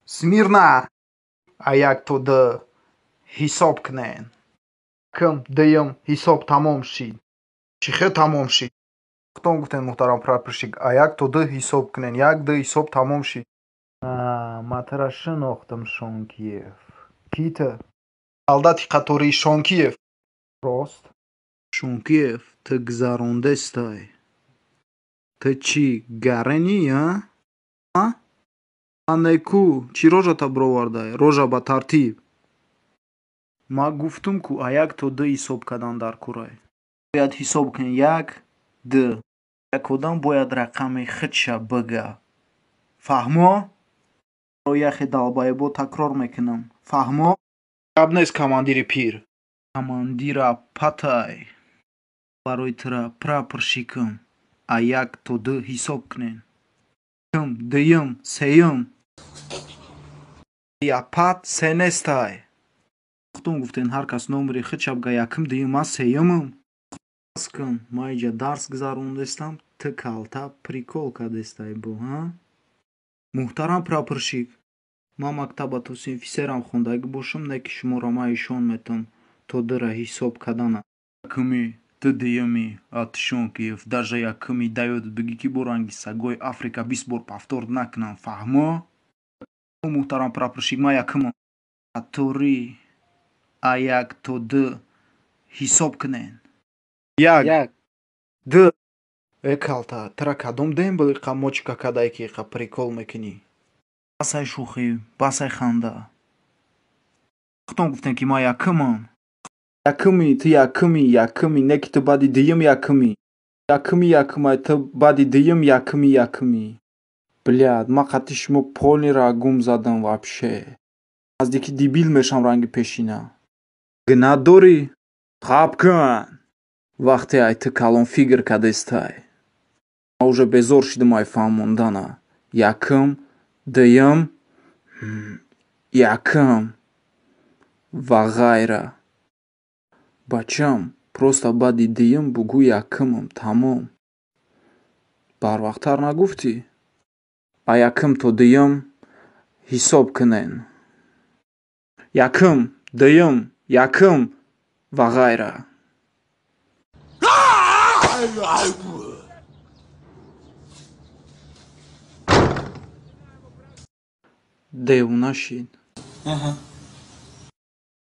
Смирно! А як то ду ҳисоб кунен. Якм, дуюм, ҳисоб тамом шид. Чӣ хел тамом шид? Худтон гуфтем, муҳтарам прапорщик, а як то ду ҳисоб кунен. Як, ду, ҳисоб тамом шид. Ма тура шинохтам, Шонкиев. Кӣ ту? Солдати қатории Шонкиев. Рост? Шонкиев, ту гузарондестай. Ту чӣ, гаренӣ, а? А неку, чӣ рожата бировардай? Рожа ба тартиб. Ма гуфтум, ку а як то ду ҳисоб кардан дар курай. Бояд ҳисоб кунӣ як, ду. Як одам бояд рақами худша бига. Фаҳмо? Яхе долбоёбо такрор мекунам. Фаҳмо? Гап нест, командири пир. Командира патай. Барои тура прапорщикам. А як то ду ҳисоб кунен. Якм, дуюм, сеюм. Япат се нестай. Худтон гуфтен, ҳар кас номери худша бига, якм, дуюм, ман сеюмам. Бас кун, ман иҷа дарс гузарондестам, ту калта прикол кардестай бо, ҳа? Муҳтарам прапорщик, ман мактаба то синфи серам хондагӣ бошам, не ки шуморо ман ишон метам то дура ҳисоб кардана. Якуми, ту дуюми, а ту Шонкиев, даже якуми даёдат бигӣ, ки бо ранги сагои Африка 20 бор повтор накунам, фаҳмо? Муҳтарам прапорщик, ман якумам. Қаторӣ а як то ду ҳисоб кунен. Як, ду. Э, калта, тура кадом дембел иқа мочка кардае, ки иқа прикол мекунӣ? Басай шӯхӣ, басай ханда. Худтон гуфтем, ки ман якумам. Якуми, ту якуми, якуми, не ки ту баъди дуюм якуми. Якуми якумай, ту баъди дуюм якуми якуми. Блядь, ман қатъи шумо полный ра гум задам вообще. Наздики дебил мешам ранги пешина. Гунаҳ дорӣ? Хаб кун. Вақте ай ту калон фигр кардестай. Ман уже безор шидам ай фаҳмондана. Якум, дуюм, якум ва ғайра. Бачам, просто баъди дуюм бугӯ якумам, тамом. Барвақттар нагуфтӣ? А якум то дуюм ҳисоб кунен. Якум, дуюм, якум ва ғайра. Девона шид.